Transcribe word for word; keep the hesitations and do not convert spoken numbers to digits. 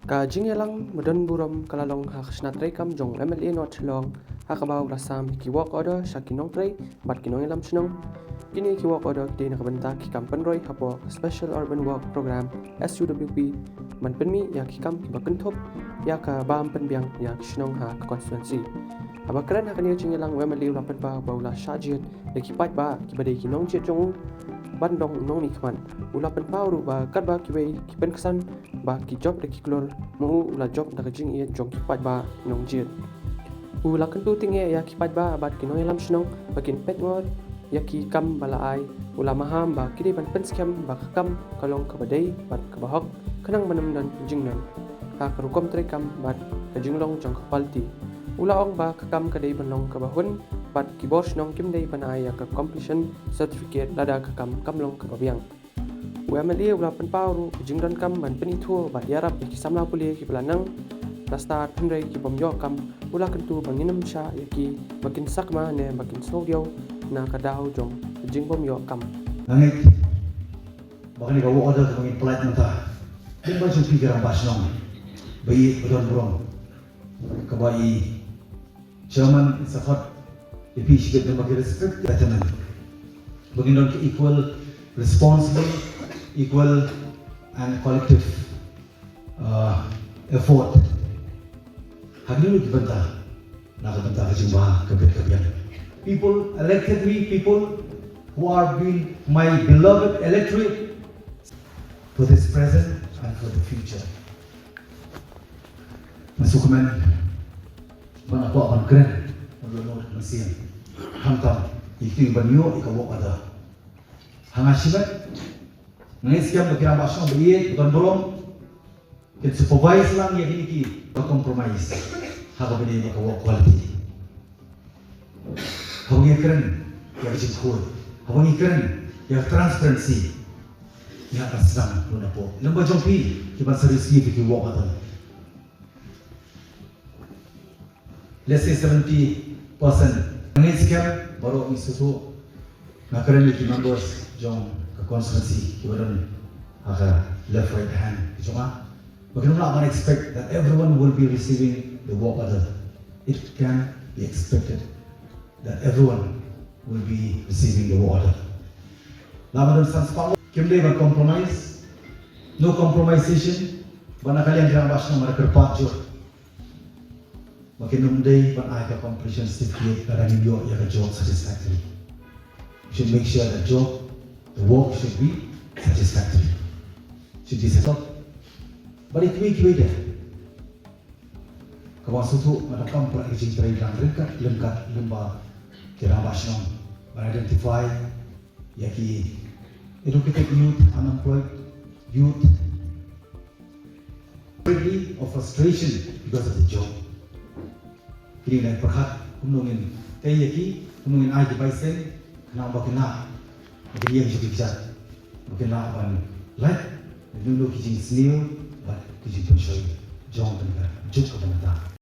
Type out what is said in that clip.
Ka jingïalang ba don burom ka la long ha ka shnat treikam jong u M L A North Shillong, ha kaba u la sam ïa ki work order sha ki nongtrei bad ki nongïalam shnong. Kine ki work order ki dei na ka bynta ki kam pynroi hapoh ka Special Urban Work Programme, S U W P, ban pynmih ïa ki kam kiba kynthup ïa ka bam pynbiang ïa ki shnong ha ka constituency. Haba kren ha kane ka jingïalang, u M L A u la pynpaw ba u la shah jied da ki paidbah kiba dei ki nongjied jong u ban long nongmihkhmat. U la pynpaw ruh ba katba kiwei ki pynksan ba ki jop da ki klur, ma u u la jop da ka jingïeit jong ki paidbah nongjied. U la kyntu tyngeh ïa ki paidbah bad ki nongïalam shnong ba kin peit ngor ïa ki kam ba la ai. U la maham ba ki dei ban pynskhem ba ka kam ka long kaba dei bad kaba hok, khnang ban ym don jingdon ha ka rukom treikam bad ka jinglong jong ka party. U la ong ba ka kam ka dei ban long kaba hun bad ki bor shnong kim dei ban ai ïa ka completion certificate lada ka kam kam long kaba biang. U M L A u la pynpaw ruh ka jingdonkam ban pynithuh bad ïarap ïa ki samla pule kiba la nang, la stad, hynrei ki bym ïoh kam. U la kyntu ba ngin ym shah ïa ki ba kin sakma ne ba kin sngewdiaw na ka daw jong ka jingbym ïoh kam. Nga ngeit ba kane ka work order kaba ngin pynlait mynta, lyngba jong phi ki rangbah shnong ba ïeit ba don burom, kaba i Chairman Insakhot, ïa phi shibit, namar ki respect ïa ka, ba ngin don ka equal responsible, equal and collective, uh, effort ha kine ki bynta, na ka bynta ka jingbha ka bit ka biang. People elected me, people who are being my beloved electorate for this present and for the future. Nga sngewkmen ba nga kwah ban kren na ka bynta ka mynsiem, khamtam ïa kito kiban ïoh ïa ka work order. Ha nga shimet, nga ngeit skhem ba ki rangbah shnong ba ïeit, ba don burom, kin supervise lang ïa kine kiba compromise ha kaba ïadei bad ka work quality. Haba ngi kren ïa ka jingkhuid, haba ngi kren ïa ka transparency, ngi hap ban sdang ruh napoh lyngba jong phi kiban sa receive ïa ki work order. Let's say seventy percent. Nga ngeit skhem baroh ngi sngewthuh, nga kren ïa ki members jong ka constituency kiba don ha ka left, right hand ka jong nga, ba kim lah ban expect that everyone will be receiving the work order. It can be expected that everyone will be receiving the work order. Lah ban don san spah, kim dei ban compromise, no compromisation. Bad na ka liang ki rangbah shnong, nga kyrpad jur ba kin ym dei ban ai ka completion certificate lada ngim ïoh ïa ka job satisfactory. We should make sure that job, the work should be satisfactory. Should be settled. Bad ïa kiwei kiwei de, kaba nga sngewthuh, nga donkam palat ka jingtrei dang ryngkat, ryngkat lyngba ki rangbah shnong ban identify ïa ki educated youth, unemployed youth, greatly of frustration because of the job. Kine ki dang pyrkhat kumno ngin tei ïa ki, kumno ngin ai ki bai seng, khnang ba kin lah, ba kin ïeng sha ki kjat, ba kin lah ban lait na kino kino ki jingsniew bad ki jingpynshoi jong kane ka juk kaba mynta.